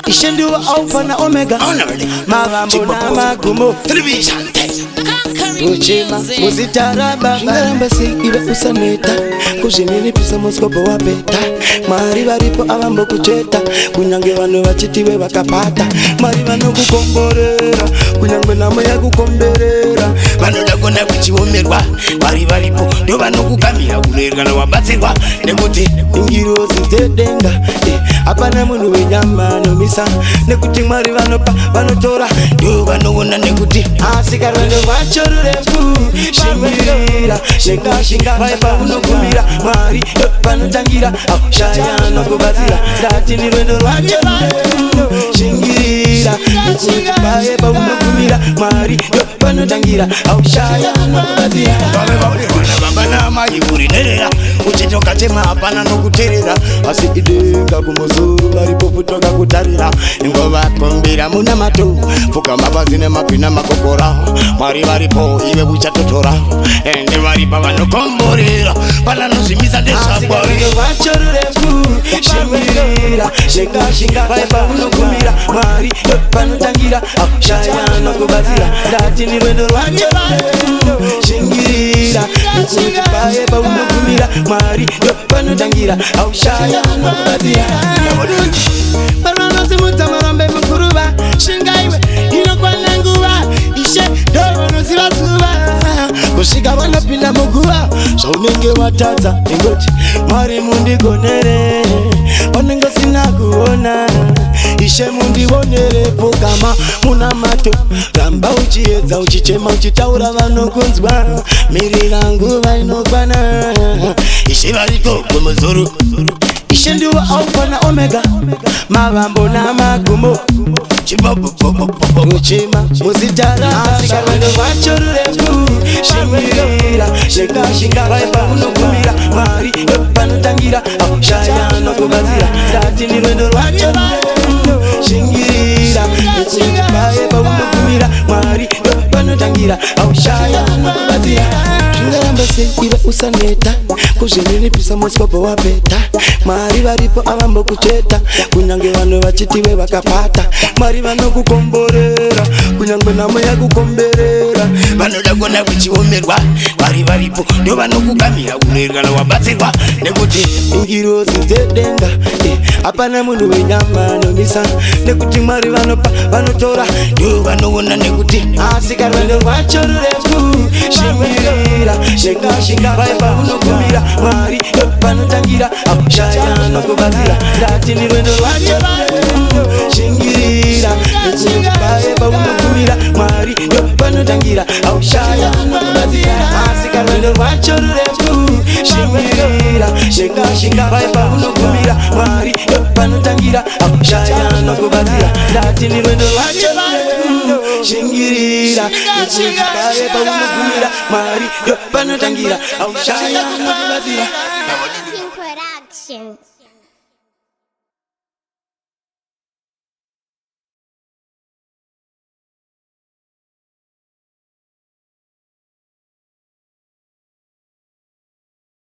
Ishe ndiwo Alpha na Omega, mavambo namagumo. Tochema muzita rababa. Zvingaramba sei iwe usaneta, kuzvininipisa muskopo wapeta. Mwari varipo avambokucheta, kunyange vanhu vachitiwe vakapata. Mwari vanokukomborera kunyange nhamo yakukomberera. Vanoda kuona kuchiomerwa, vari varipo ndo vanokukamira kunoeri kana wabatsirwa nekuti ingirozi dzedenga. Hapana munhu wenyama anomisa, nekuti Mwari vanopa, vanotora. Ndo vanoona nekuti asi karwendo rwacho rurefu. Shingirira, shinga, shinga. Vai paunogumira, Mwari ndo panotangira. Aushaya anokubatsira. Ndati ni rwendo rwacho rurefu. Shingirira, nekuti paye paunogumira, Mwari ndo panotangira. Aushaya anokubatsira. Vave vaurerwa nababa naamai uri nherera, uchitoka chema hapana nokuteerera. Asi idenga kumuzuru varipo futoka kutarira. Ingovakumbira munamato, pfugama pasi nemabvi makokora. Mwari varipo, ive uchatotora, ende varipa vanokomborera pananozvimisa ndezvabwari. Rwacho rurefu. Shingirira, shinga, shinga. Vai paunogumira, Mwari ndo panotangira. Aushaya anokubatsira. Ndati ni rwendo rwacho rurefu. Shingirira, nekuti paye paunogumira, Mwari ndo panotangira. Aushaya anokubatsira. Vanosimudza marombe muguruva, shingaiwe, inokwana nguva. Ishe ndo vanoziva zuva kusvika vanopinda muguva. Zvaunenge watadza, ingoti, "Mwari mundigonere." Vanenge sina kuona, Ishe mundionere. Pfugama munamato, ramba uchiedza, uchichema, uchitaura, vanokunzwa. Mirira nguva inokwana. Ishe variko kumuzuru. Ishe ndiwo Alpha na Omega, mavambo namagumo. Kuchema muzita rababa. Rwendo rwacho rurefu. Shingirira, shinga, shinga. Vai paunogumira, Mwari ndo panotangira. Aushaya anokubatsira. Ndati ni rwendo rwacho rurefu. Shingirira, nekuti paye paunogumira, Mwari ndo panotangira. Aushaya anokubatsira. Zvingaramba sei iwe usaneta, kuzvininipisa muskopo wapeta? Mwari varipo avambokucheta, kunyange vanhu vachitiwe vakapata. Mwari vanokukomborera kunyange nhamo yakukomberera. Vanoda kuona kuchiomerwa, vari varipo ndo vanokukamira kunoeri kana wabatsirwa nekuti ingirozi dzedenga. Hapana munhu wenyama anomisa, nekuti Mwari vanopa, vanotora. Ndo vanoona nekuti asi karwendo rwacho rurefu. Shingirira, shinga, shinga. Vai paunogumira, Mwari ndo panotangira. Aushaya anokubatsira. Ndati ni rwendo rwacho rurefu. Shingirira, nekuti paye paunogumira, Mwari ndo panotangira. Aushaya anokubatsira. Asi karwendo rwacho rurefu. Shingirira, shinga, shinga. Vai paunogumira, Mwari ndo panotangira. Aushaya anokubatsira. Ndati ni rwendo rwacho rurefu. Shingirira, nekuti paye paunogumira, Mwari ndo panotangira. Aushaya anokubatsira. King Productions.